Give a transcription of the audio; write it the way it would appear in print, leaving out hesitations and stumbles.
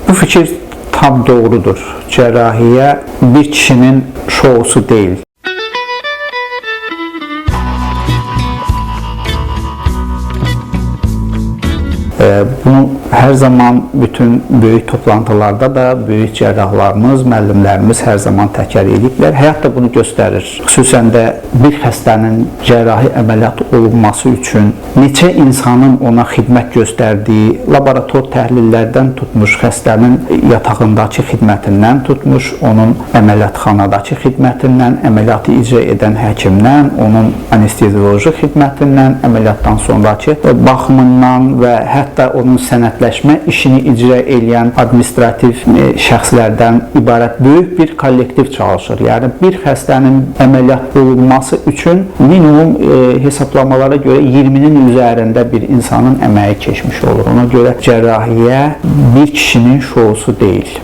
Bu fikir tam doğrudur. Cərrahiyyə bir kişinin şousu deyil. Bunu hər zaman bütün böyük toplantılarda da böyük cərrahlarımız, müəllimlərimiz hər zaman təkrar ediblər. Həyat da bunu göstərir. Xüsusən də bir xəstənin cərrahi əməliyyat olunması üçün neçə insanın ona xidmət göstərdiyi, laborator təhlillərdən tutmuş, xəstənin yatağındakı xidmətindən tutmuş, onun əməliyyatxanadakı xidmətindən, əməliyyatı icra edən həkimdən, onun anestezioloji xidmətindən, əməliyyatdan sonrakı baxımından və hətta onun sənədləşmə işini icra eləyən administrativ şəxslərdən ibarət böyük bir kollektiv çalışır. Yəni bir xəstənin əməliyyat olunması üçün minimum hesablamalara görə 20-nin üzərində bir insanın əməyi keçmiş olur. Ona görə cərrahiyyə bir kişinin şousu deyil.